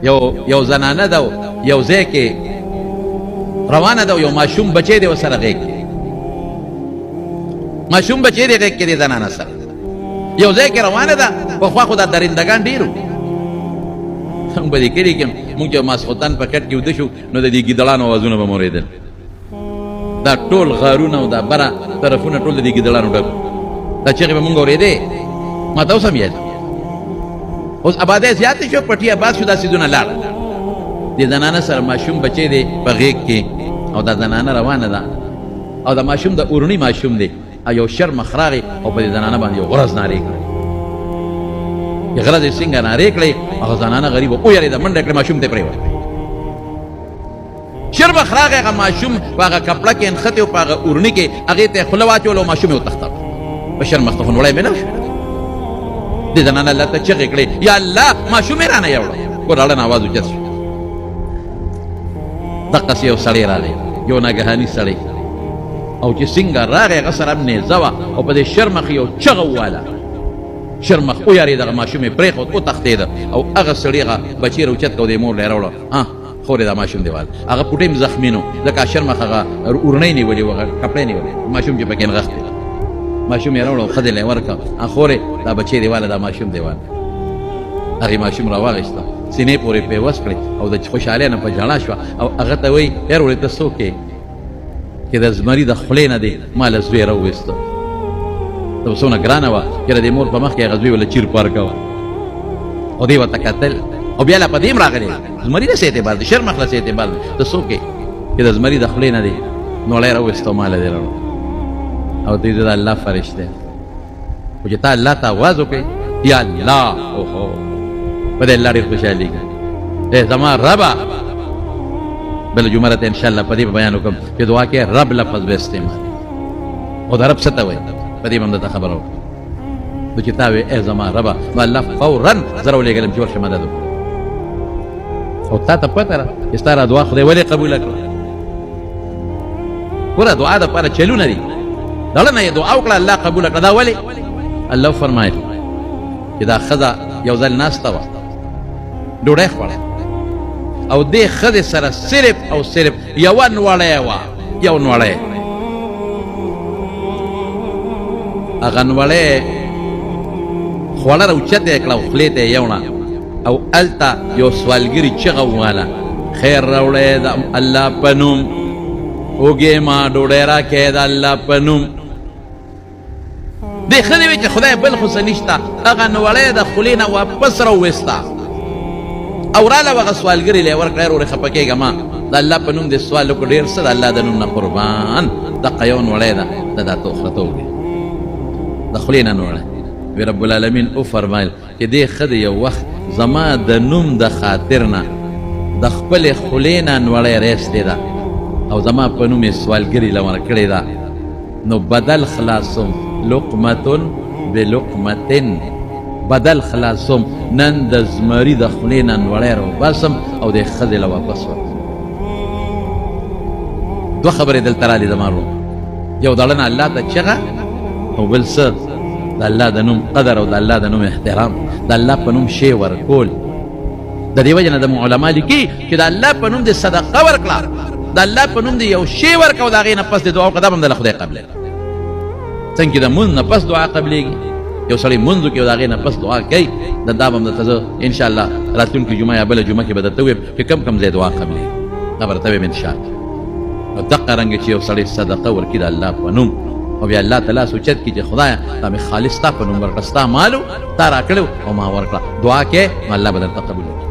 یو زنانه ده، یو ځای کې روانه ده، یو ماشوم بچی دی ورسره غېږ کې، ماشوم بچی دی غېږ کې دی زنانه سره یو ځای کې روانه ده. پخوا خو دا درندګان ډېر وو، موږ په دې کلي کې موږ چې ماسخوتن په کټ کې ویده شو نو د دې ګیدړانو اوازونه به مو اورېدل. دا ټول غارونه او دا بره طرفونه ټول د دې ګیدړانو ډک، دا چغې به مونږ اورېدې. ما ته اوس هم یاد، اوس ابادۍ زیاتې شو، پټي اباد شو، دا څیزونه لاړه. دې زنانه سره ماشوم بچی دی په غېږ کې، او دا زنانه روانه ده او دا ماشوم د اورڼي ماشوم دی. یو شرمخ راغی او په دې زنانه باندې یو غرض نارې کړې. چې غرض یې څنګه نارې کړې، هغه زنانه غریبه ویرېده، منډه کړې، ماشوم ته یې پرېوت. شرمخ راغی، هغه ماشوم په هغه کپړه کې نښتی او په هغه اورني کې هغې ته یې خوله واچوله او ماشوم یې وتښتاوه. په شرمخ ته خو نوړی مې نه شو. دې زنانه الله ته چغې کړې، یا الله ماشوم یې رانه یوړه. ګوره اړنه اواز اوچت شو. دقسې یو سړی راغی، یو ناګهاني سړی، او چې څنګه راغی هغه سره هم نیزه وه او په دې شرمخ یو چغه وواله. شرمخ ویرېده، هغه ماشوم یې پرېښود، وتښتېده او هغه سړي هغه بچی راوچت کړ او دې مور له یې راوړه. ها خورې دا ماشوم دی واله. هغه پوټی هم زخمي نو، ځکه شرمخ هغه اورڼۍ نیولې وه، کپړی نیولې، ماشوم چې پکې نغښتی، ماشوم یې راوړ او ښځې له یې ورکړ. خورې دا بچی دی واله، دا ماشوم دی واله. هغې ماشوم راواخیسته، سینې پورې پیوست کړې او د خوشحالۍ نه په ژړا شوه او هغه ته وایي، یار وړې ته څوک یې چې د زمري د خولې نه دې ما له زوی راوویسته؟ ته څونه ګرانه وه چې د دې مور په مخ کې هغه زوی وله چیر پار کوه او دې ورته کتل او بیا لا په دې هم راغلی، زمري له څه اعتبار دی، شرمخ له څه اعتبار دی، ته څوک یې چې د زمري د خولې نه دې نوړی راوویسته او ما له دې راوړ؟ او ته زه د الله فرشته یم، خو چې تا الله ته اواز وکړې یا الله، اوهو په دې الله ډېر خوشحالېږي. ای زما ربه، بله جمعه راته انشاءالله په دې به بیان وکړم چې دعا کې رب لفظ به استعمال او د رب څه ته وایي، په دې به هم درته خبره وکړم. نو چې تا وې ای زما ربه، نو الله فورا زه راولېږلم چې ورشه مدد وکړه. او تا ته پته ده چې ستا دا دعا خدای ولې قبوله کړه؟ ګوره دعا دپاره چلونه دي، دړنه یې دعا وکړه الله قبوله کړه. دا ولې؟ الله فرمایل چې دا ښځه یو ځل ناسته وه، ډوډۍ خوړه او دې ښځې سره صرف او صرف یوه نوړی وه، یو نوړی. هغه نوړی خوړه راوچته یې کړه او خولې ته یې یوړه او هلته یو سوالګري چغه وواله، خیر راوړی د الله په نوم، وږی ما ډوډۍ راکړئ د الله په نوم. دې ښځې وی چې خدای بل خو څه نشته، هغه نوړی د خولې نه واپس راوویسته او راله هغه سوالګري له یې ورکړه، وروره خفه کېږه مه، د الله په نوم دې سوال وکړ، ډېر څه د الله د نوم نه قربان، دقه یو نوړی ده، ته دا ته وخوره، ته وږی د خولې نه نوړی. وی رب العالمین وفرمایل چې دې ښځې یو وخت زما د نوم د خاطر نه د خپلې خولې نه نوړی راایستې ده او زما په نوم یې سوالګري له ورکړې ده، نو بدل خلاصوم لقمة بلقمة، بدل خلاصوم نن د زمري د خولې نه نوړی راوباسم او دې ښځې له واپس ورکړم. دوه خبرې دلته رالې زما ورور، یو دړنه الله ته چغه او بل څه د الله د نوم قدر او د الله د نوم احترام، د الله په نوم شی ورکول. د دې وجه نه د علما لیکي چې د الله په نوم دې صدقه ورکړه، د الله په نوم دې یو شی ورکړه او د هغې نه پس دې دعا وکړه، دا به هم د خدای قبلوي. څنګه چې د مونځ نه پس دعا قبلېږي، یو سړی مونځ وکړي او د هغې نه پس دعا کوي، د دا به هم درته زه انشاءالله راتلونکې جمعه یا بله جمعه کې به درته ووایم چې کوم کوم ځای دعا قبلېږي، دا به درته ووایم انشاءالله. نو دقه رنګ چې یو سړی صدقه ورکړي د الله په نوم او بیا الله ته لاس اوچت کړي چې خدایه دا مې خالص ستا په نوم ورکړه، ستا مال و، تا راکړی او ما ورکړه، دعا کوې نو الله به درته قبول کړي.